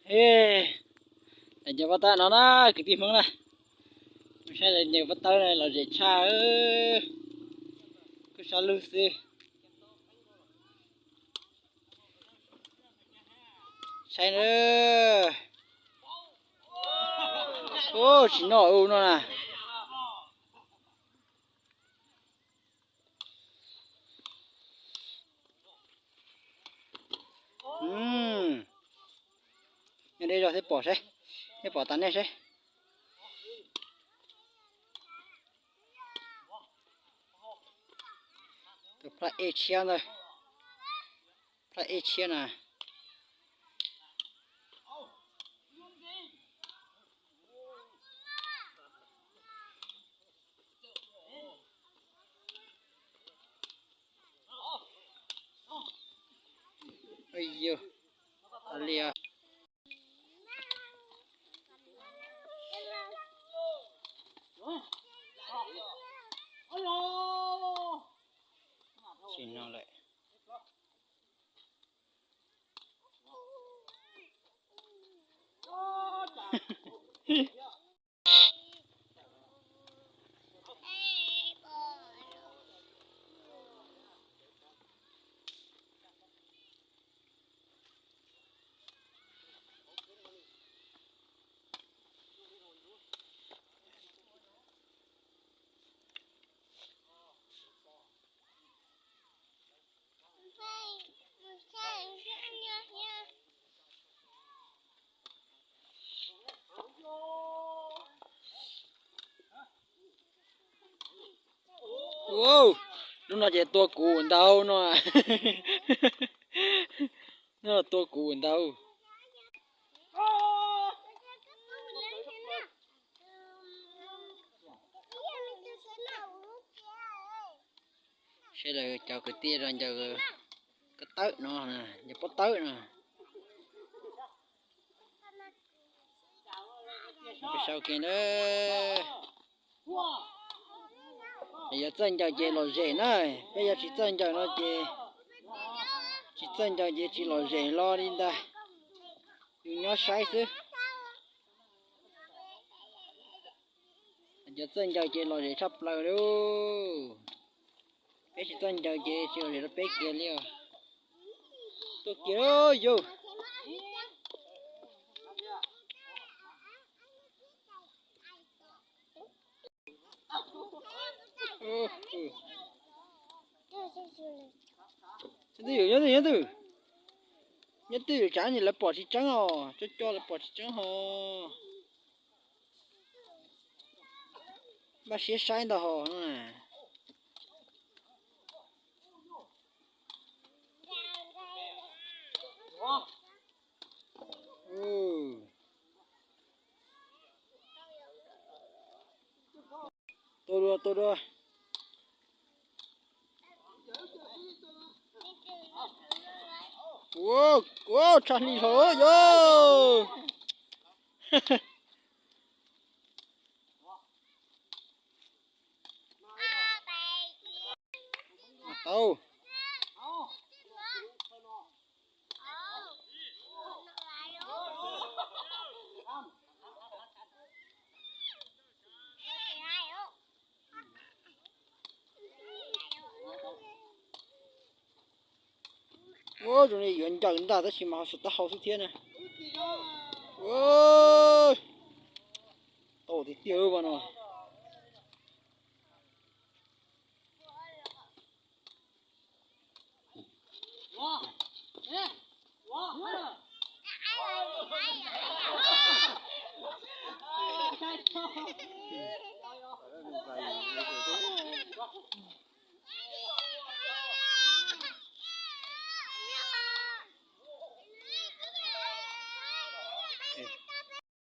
Ej, lawv ncaws pob tawb no na, kwv tij Hmoob na. Saib lawv ncaws pob tawb no lom zem tshaj, kuj sab lug xwb. Saib na. Ub, tsis noj ub no na. Nyob deb zog thiab pom seb, thiab pom tas nej seb. Tus plab ej tshiab ntawd, plab ej tshiab na. Yus, li tsis no lawm. Lub no ces tua kuv ntau no. No tua kuv ntau. Sawv daws cov kwv tij los ncaws pob tawb no, ncaws pob tawb no. Peb sau ke na. Yog txawj ncaws ces lom zem na, peb yog tsis txawj ncaws no ces, tsis txawj ncaws ces tsis lom zem los li ntag. Yus nyob saib xwb. Cov txawj ncaws ces lom zem tshaj plaws li. Peb tsis txawj ncaws ces tsis lom zem rau peb kiag li os. Tuaj kiag yus. Nyob twj ywm, nyob twj ywm, nyob twj ywm, nyob twj ywm, tsam lawv pom tsis tseeb os, cov cov lawv pom tsis tseeb hos. Npaj siab saib ntag hos no na. Tua dua, tua dua. Ua, ua, tshaj hli hlo yog. Tau. Ua, zoo li yuav ncaws ntag tab sis mas ho xav taub hau xwb thiab na. Ua, tau tiag tiag ua no.